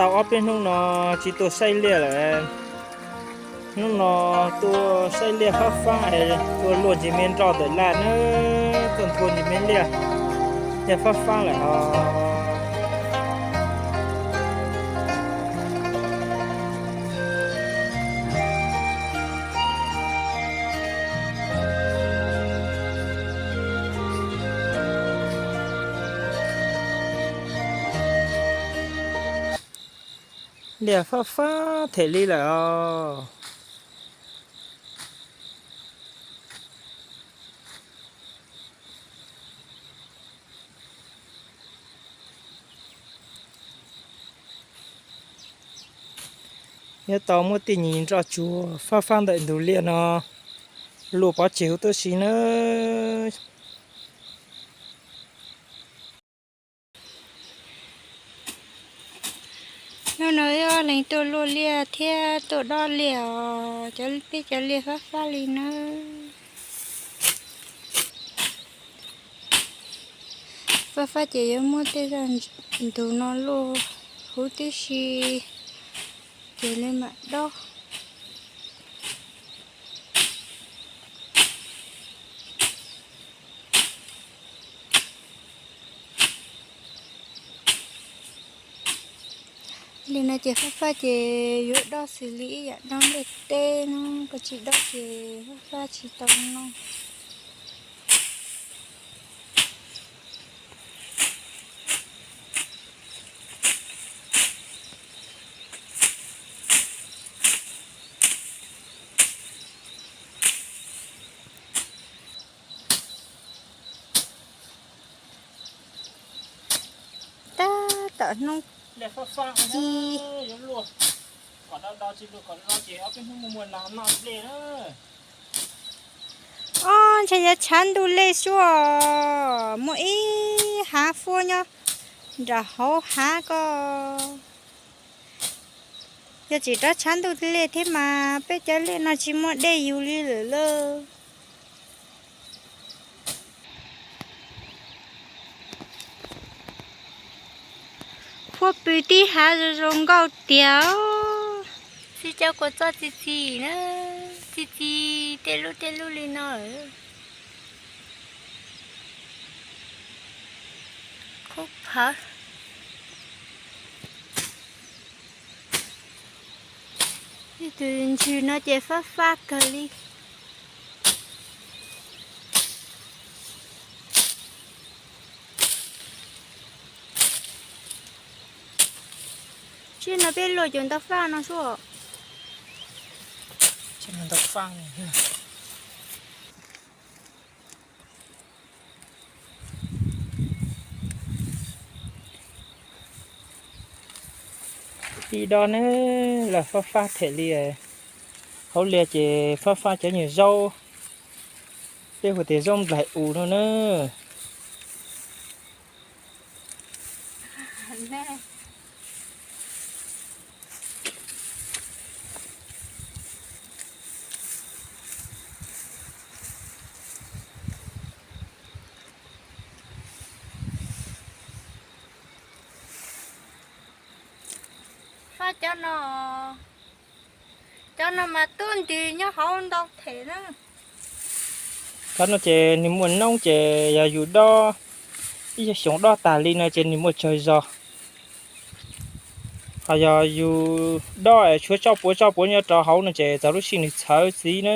Tau ob peb hnub no tsis tuaj saib liaj lawm. Hnub no tuaj saib liaj fab fab es tuaj luaj ntsis me nroj ntawm laj na, tuaj nthua ntsis me liaj, liaj fab fab lawm os. Liaj fab fab them li lawm os. Nyob tau muaj tej nyuag nroj tsuag fab fab ntawm ntug liaj no, luaj pov tseg huv tib si nawb. Hnub no wb ob leeg tuaj luaj liaj thiab tuaj dob liaj os, cov peb cov liaj fab fab li nawb. Fab fab ces yuav muab tej zaj ntug no luaj huv tib si, ces li mam dob. Li no ces fab fab ces yuav dob xws li ib yam dob nplej teb no, koj tsis dob ces fab fab tsis tau noj. Tab tom hnub ci. Ob, ntshe yog tshav ntuj lej xwb os, muaj ib hav fuab nyob nram hauv hav ko. Yog tsis rov tshav ntuj lej thiab mas peb cov liaj no tsis muaj dej yug li lawm lauj. Fuab pw tib hav zoo zoo nkauj tiag. Txi cov kua txob txi txiv na, txi txiv tej lub tej lub li no. Khub phawv. Ib tug ntswg no ces fab fab kawg li. Tsis no peb luaj cov ntau fab no xwb. Tsis no ntau fab. Ib dob ne, lawv fab fab them li. Hauv liaj ces fab fab cov nyuag zaub, peb hu tias zaub nplaig us no na. Fab cov no, cov no mas tub ntws nyob hauv ntau them na. Cov no ces nws muaj noob ces yog yus dob ib xyoos dob tag li no ces nws muaj tsawg zog. Ho yog yus dob es tshuav tsoj puav tsoj puav nyob rau hauv no ces txog lub sij nws txhawv xwb na,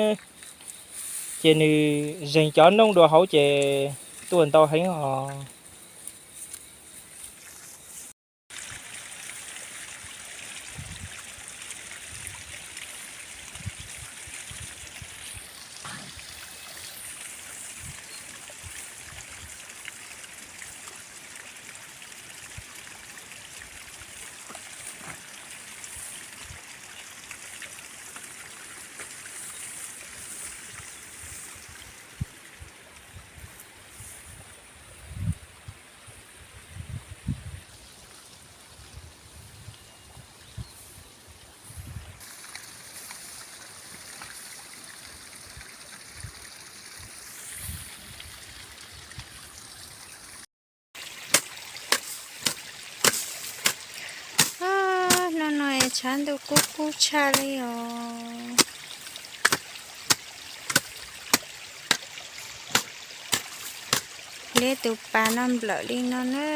ces nws zeeg cov noob dua hauv ces tuaj ntau heev os. Tshav ntuj kub kub tshaj li os. Liab tus pas no nplawm li no na,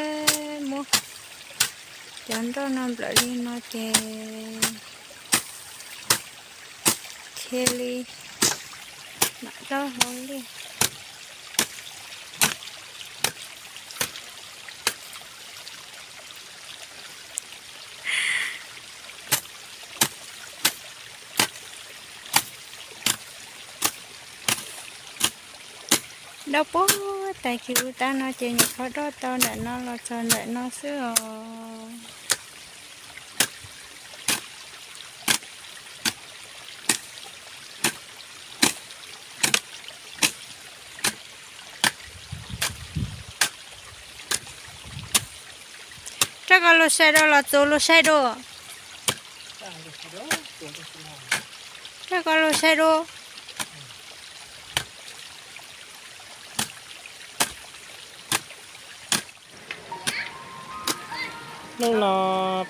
muab cov nroj no nplawm li no ces thiaj li mam dob hauv liaj. Dob puag tas kiv ub tab no ces nyuam qhuav dob tau ntawm no los txog ntawm no xwb os. Rab koj lug saib dua los txus lug saib dua. Rab koj lug saib dua. Hnub no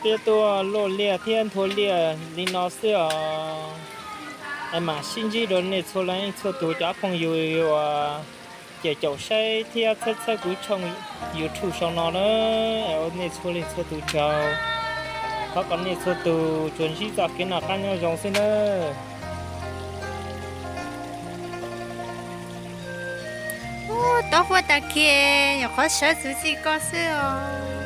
peb tuaj luaj liaj thiab nthua liaj li no xwb os. Es mam sib ntsib dua nej txhua leej txhua tus cov phooj ywg uas caum caum saib thiab txhawb txhawb kuv tshooj YouTube sau no na. Es ua nej txhua leej txhua tus tsaug. Thov kom nej txhua tus tsuas ntsib txoj kev noj qab nyob zoo xwb nawb. Ub, tob huab tag kiag, nyuam qhuav sawv txuv txij koj xwb os.